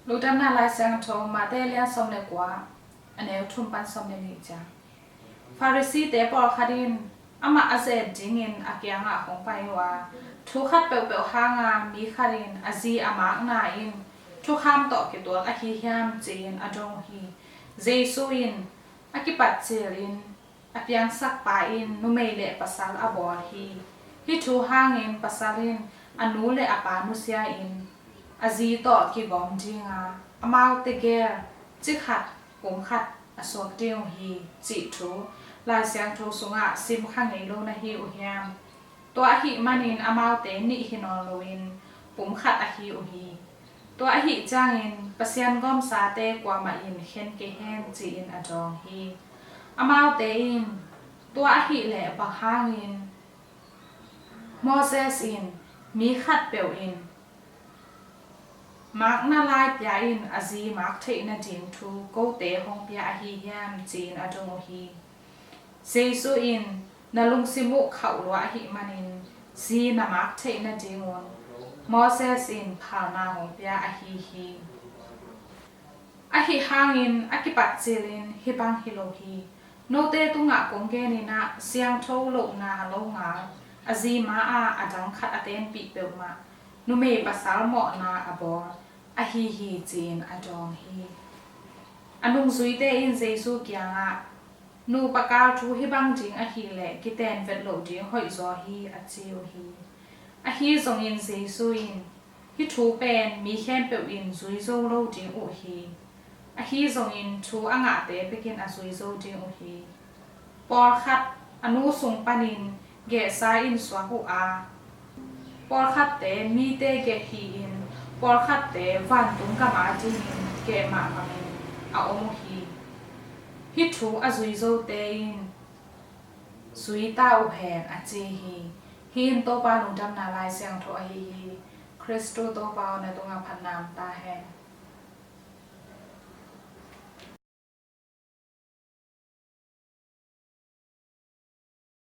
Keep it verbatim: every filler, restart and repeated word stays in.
Lungdamna Lai Siangtho, Mate lian sawm le kua, a neu thum pan sawm le nih ciang. Pharisee-te pawlkhat in amah a ze-et dingin a kiangah hong pai uh a, thu khat peuhpeuh hanga mi khat in a zi a makna in thukham tawh kituak ahi hiam, ci-in a dong uh hi. Jesu in a kipat cilin, a piangsakpa in numei le pasal a bawl hi. Hih thu hangin pasal in a nu le a pa nusia-in a zi tawh kigawm dinga, amaute gel cikhat pumkhat a suak ding uh hi, cih thu Lai Siangtho sungah sim kha ngei lo na hi uh hiam? Tua ahih manin amaute nih hi nawn loin pumkhat ahi uh hi. Tua ahih ciangin Pasian gawmsate kuamah in khen kei hen, ci-in a dawng hi. Amaute in, tua ahih leh bang hangin Moses in mi khatpeuh in makna lai pia-in a zi mak theih nading thu kote hong pia ahi hiam, ci-in a dong uh hi. Jesu in, na lungsim uh khauh lua ahih manin zi na mak theih nadingun Moses in phalna hong pia ahi hi. Ahi hangin a kipat cilin hih bang hi lo hi. Note tungah kong genin ah, siangtho lohna lo ngal, a zi ma-a a dang khat a tenpih peuhmah numei pasal mawhna a bawl ahi hi, ci-in a dawng hi. A nungzuite in Jesu kiangah, nupa kal thu hih bang ding ahih leh kiten vet loh ding hoih zaw hi, a ci uh hi. Ahi zongin Jesu in, hih thu pen mi khempeuh in zui zo lo ding uh hi. Ahi zongin thu a ngahte bekin a zui zo ding uh hi. Pawlkhat a nu sung panin gehsa in suak uh a, pawlkhatte mite geh hi-in, pawlkhatte vantung gam adingin geh mah bangin a om uh hi. Hih thu a zui zote in zui ta uh hen, a ci hi. Hih in Topa Lungdamna Lai Siangtho ahi hi. Khristu Topa aw, na tungah phatna om ta hen.